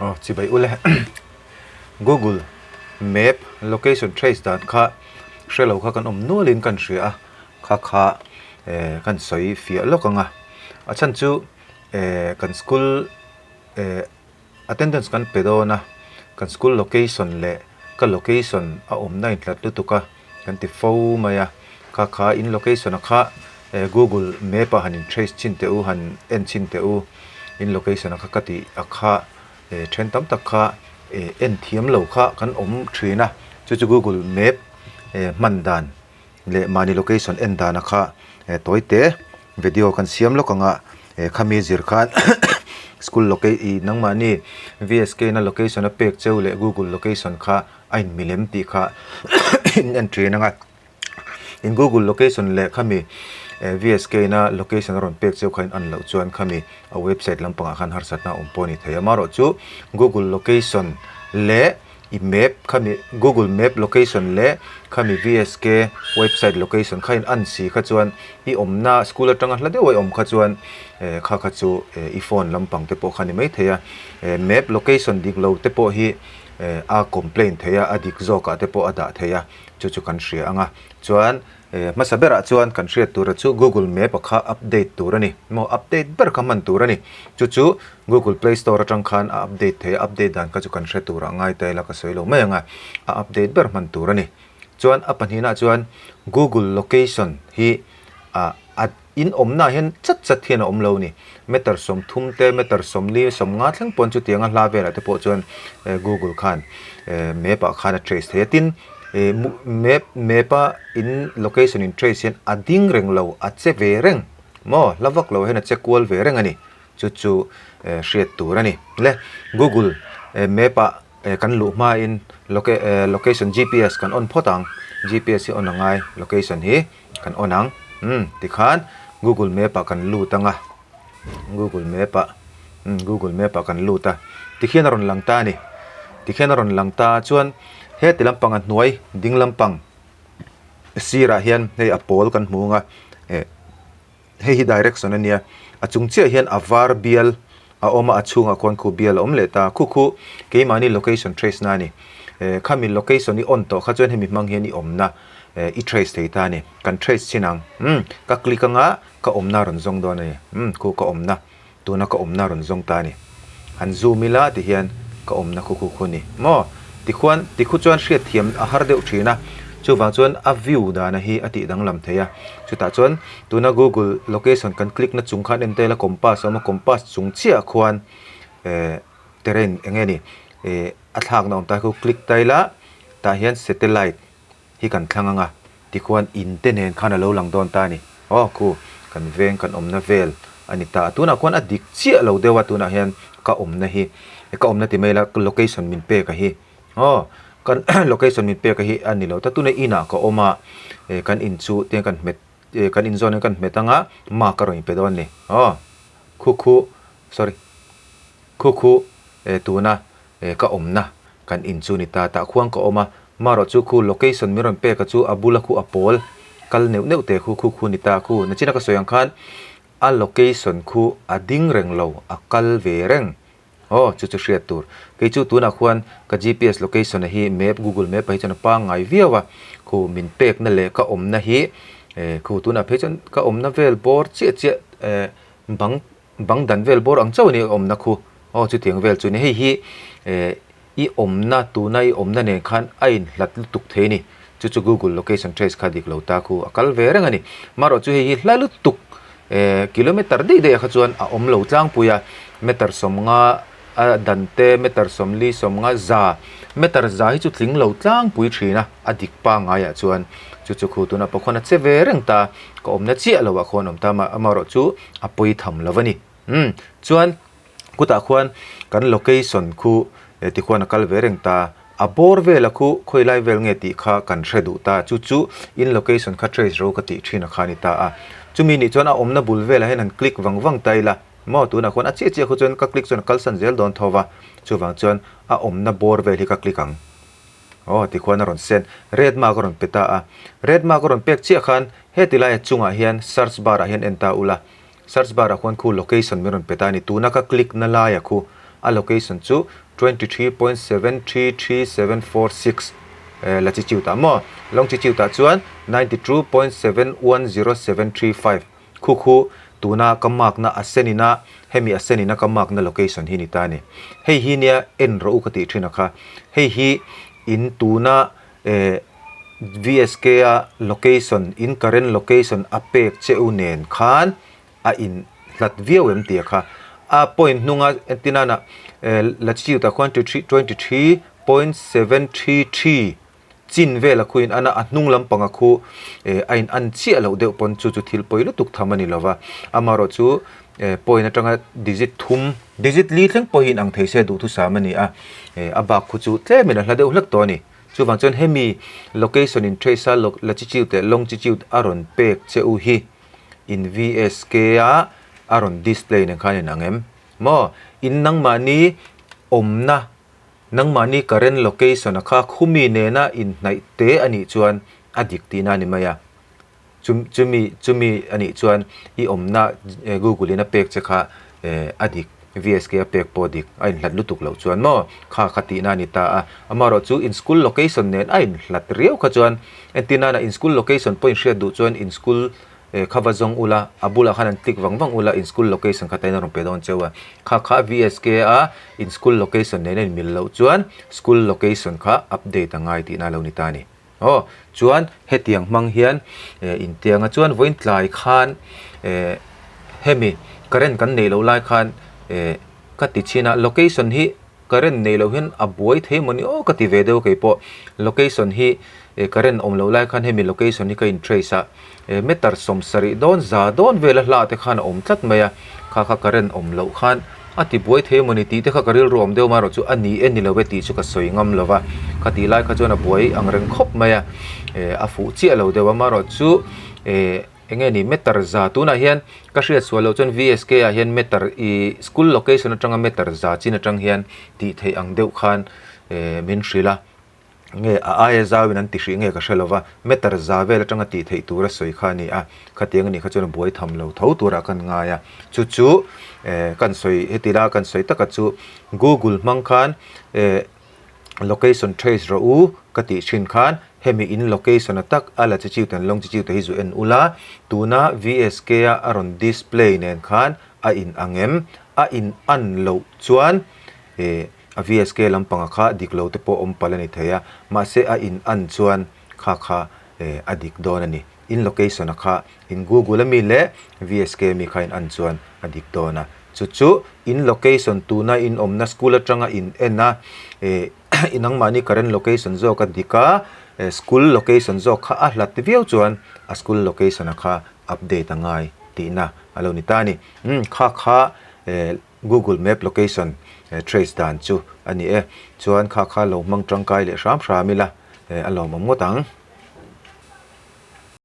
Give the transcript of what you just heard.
Aw chibai ule Google map location trace dan kha hrelo kha kan awm nualin kan hria a kha kha eh kan sawi fiah lawk ang a a chhan chu eh kan school eh Attendance kan pe dawn a, kan school location leh ka location a awmna inhlat lutuk a kan ti fo mai a, kha kha in location a kha google map ah han in trace chhin teh u, han en chhin teh u, in location a kha ka tih a kha then tam tak kha en thiam lo kha kan awm thin a, chu chu google map hman dan leh mahni location en dana kha tawi te video kan siam lawk ang a khami zir khan school loca ih nangmahni V S K na location a pek cheu leh google location kha a in milem tih kha in en thin ang a in google location leh khami V S K na location a rawn pek cheu kha in an loh chuan khami a website lampangah khan harsatna a awm pawh a ni thei a amaherawhchu google location leh I map khami google map location leh khami VSK website location kha in an si kha chuan i awmna school atanga hla deuh a i awm kha chuan eh kha kha chu eh i phone lampang te pawh kha ni maithei a eh map location dik lo te pawh hi eh a complaint thei a a dik zawkah te pawh a dah thei a chu chu kan hria ang a chuan eh hmasa berah chuan kan hriat tura chu google map a kha update tur a ni maw update ber kha hman tur a ni chu chu Google Play Store atang khan a update thei a, update dan kha chu kan hre turah ngai ta ila ka sawi lo mai ang a, a update ber hman tur a ni. Chuan a pahnihna chuan Google Location hi ah a in awmnaah hian chat chat hian a awm lo a ni. Meter 30 te, meter 40, 50 thleng pawn chutianga hla velah te pawh chuan Google khan map ah khan a trace thei a. Tin, map map a in location in trace hian a ding reng lo, a che ve reng maw, hla vak lo hian a che kual ve reng a ni. Chu chu hriat tur a ni. Le Google map ah kan luh hmain location GPS kan on phawt ang. GPS hi on a ngai location hi kan on ang. Umm tikhan Google map ah kan lut ang a. Google map ah umm Google map ah kan lut a. Tikhian a rawn lang ta a ni. Tikhian a rawn lang ta chuan heti lampang a hnuai ding lampang sirah hian hei a pawl kan hmu ang a eh. Hei hi direction a nia, a chung chiah hian a var bial a awm a, a chhungah khuan khu bial a awm leh ta. Khu khu keimahni location trace na a ni. Eh khami location i on tawh kha chuan hemi hmang hian i awmna eh i trace thei ta a ni. Kan trace chin ang. Umm ka click anga ka awmna a rawn zawng dawn a ni. Umm khu ka awmna. Tuna ka awmna rawn zawng ta a ni. Han zoom ila ti hian ka awmna khu khu khu ni maw? Tikhuan tikhu chuan hriatthiam a har deuh thin a, chuvang chuan a view dana hi a tih danglam thei a. Chutah chuan tuna Google location kan click na chung khan en tel a compass a awm a, compass chung chiah khuan eh terrain eng nge ni eh a thlakna awm ta khu click ta ila tah hian satellite hi kan thlang ang a, tikhuan in te nen khan a lo lang dawn ta a ni. Aw khu, kan veng kan awmna vel a ni ta a, tunah khuan a dik chiah lo deuh a, tunah hian ka awmna hi, ka awmna ti mai ila ka location min pek a hi, aw kan location min pek a hi a ni lo ta, tunah inah ka awm a, eh kan in chu tiang kan hmet eh kan in zawn hian kan hmet ang a, mark a rawn inpe dawn a ni, aw khu khu sorry khu khu eh tuna Eh ka awmna kan in chu ni ta tah khuang ka awm a, marawh chu khu location min rawn pek a chu a bula khu a pawl kal neuh neuh te khu khu khu ni ta khu nachina ka sawi ang khan a location khu a ding reng lo a kal ve reng aw chu chu hriat tur kei chu tunah khuan ka GPS location a hi map google map ah hi chuan a pangngai viau a khu min pekna leh ka awmna hi eh khu tunah phei chuan ka awmna vel bawr chiah chiah eh bang Bang dan vel bawr ang chauh a ni awmna khu. Aw chutiang vel chu ni. Hei hi eh i awmna tuna i awmna nen khan a inhlat lutuk thei a ni. Chu chu Google location trace kha dik lo ta khu a kal ve reng a ni. Marawh chu hei hi hla lutuk eh kilometer daih daih ah kha chuan a awm lo tlangpui a. Meter 50 a dan te meter 40 50 za meter za hi chu tling lo tlangpui thin a a dik pangngai ah chuan chu chu khu tuna pawh khuan a che ve reng ta ka awmna chiah lo ah khuan awm ta amaherawh chu a pawi tham lo a ni umm chuan kutah khuan kan location khu eh tikhuan a kal ve reng ta a bawr vela khu khawi lai vel nge tih kha kan hre duh ta chu chu in location kha trace ro ka tih thin a kha a ni ta a chumi nih chuan a awmna bul velah hian han click vang vang ta ila maw tunah khuan a chiah chiah khu chuan ka click chuan a kalsan zel dawn tho va chuvang chuan a awmna bawr vel hi ka click ang. Aw tikhuan a rawn sen. Red mark a rawn pe ta a. Red mark a rawn pek chiah khan heti laia chungah hian search bar ah hian en ta ula. Search bar ah khuan khu location min rawn pe ta a ni. Tuna ka click na laia khu a location chu 23.733746 latitude ah maw longitude ah chuan 92.710735 Khu khu tuna ka mark na a sen ina hemi a sen ina ka mark na location hi ni ta a ni. Hei hi nia en rawh u ka tih thin a kha. Hei hi in tuna eh VSK a location in current location a pek che u nen khan a in hlat viau em tih a kha. A point hnunga entinana eh latitude ah khuan 23.733 Chin vel a khu in an a, a hnung lampang a khu eh a in an chiah loh deuh pawn chu chu thil pawi lutuk tham a ni lo va, amaherawh chu eh point atanga digit thum, digit li thleng pawh hi in ang thei se duhthusam a ni a, eh a bak khu chu tlem in a hla deuh hlek tawh a ni. Chuvang chuan hemi location in trace a latitude leh longitude a rawn pek che u hi in VSK a a rawn display nen khan in ang em? Maw? In nangmahni awmna Nangmahni current location a kha khumi nena inhnaih te a nih chuan a dik tihna a ni mai a. Chumi chumi a nih chuan i awmna Google in a pek che kha a dik, VSK a pek pawh a dik, a inhlat lutuk loh chuan maw kha kha tihna a ni ta a. Amaherawh chu in school location nen a inhlat riau kha chuan entir nana in school location pawh inhriat duh chuan in school Eh, kha va zawng ula, a bulah khan an click vang vang ula, in school location kha tain a rawn pe dawn cheu a. Kha kha VSK a in school location nen a inmil loh chuan school location kha update a ngai tihna a lo ni ta a ni. Aw, chuan hetiang hmang hian eh intianga chuan vawiin tlai khan eh hemi current kan neih loh lai khan eh ka ti chhin a, location hi Current nei loh hian a buai thei mawni aw ka ti ve deuh kei pawh. Location hi eh current awm loh lai khan hemi location hi ka in trace a, eh meter 70 dawn za dawn vel a hlah te khan a awm tlat mai a, kha kha current awm loh khan a ti buai thei mawni tih te kha ka rilru awm deuh marawh chu a ni e ni lo e tih chu ka sawi ngam lo va, kha tih lai kha chuan a buai ang reng khawp mai a, eh a fuh chiah lo deuh a marawh chu eh. Enge ni meter za tunah hian ka hriat sual loh chuan VSK ah hian meter ih school location atanga meter za chin atang hian tih theih ang deuh khan eh min hrilh a nge a aia zau in an ti hrih nge ka hre lova meter za vel atanga tih theih tur a sawi kha a ni a khatiang anih kha chuan a buai tham lo tho turah kan ngai a chu chu eh kan sawi heti la kan sawi taka chu google hmang khan eh location trace rawh u ka tih thin khan hemi in location a tak a la chi chiu ten lawng chi chiu te hi zu en ula tuna VSK a a rawn display nen khan a in ang em a in an loh chuan eh a VSK lampanga kha dik lo te pawh awm palh a ni thei a mahse a in an chuan kha kha eh a dik dawn a ni in location a kha in google ami leh VSK ami kha in an chuan a dik dawn a Chu chu in location tuna in awmna school atanga in en a, eh i nangmahni current location zawk a dik a, eh school location zawk kha a hlat viau chuan a school location a kha update a ngai tihna a lo ni ta a ni. Umm kha kha eh google map location trace dan chu a ni e. Chuan kha kha lo hmang tangkai leh hram hram ila eh a lawmawm ngawt ang.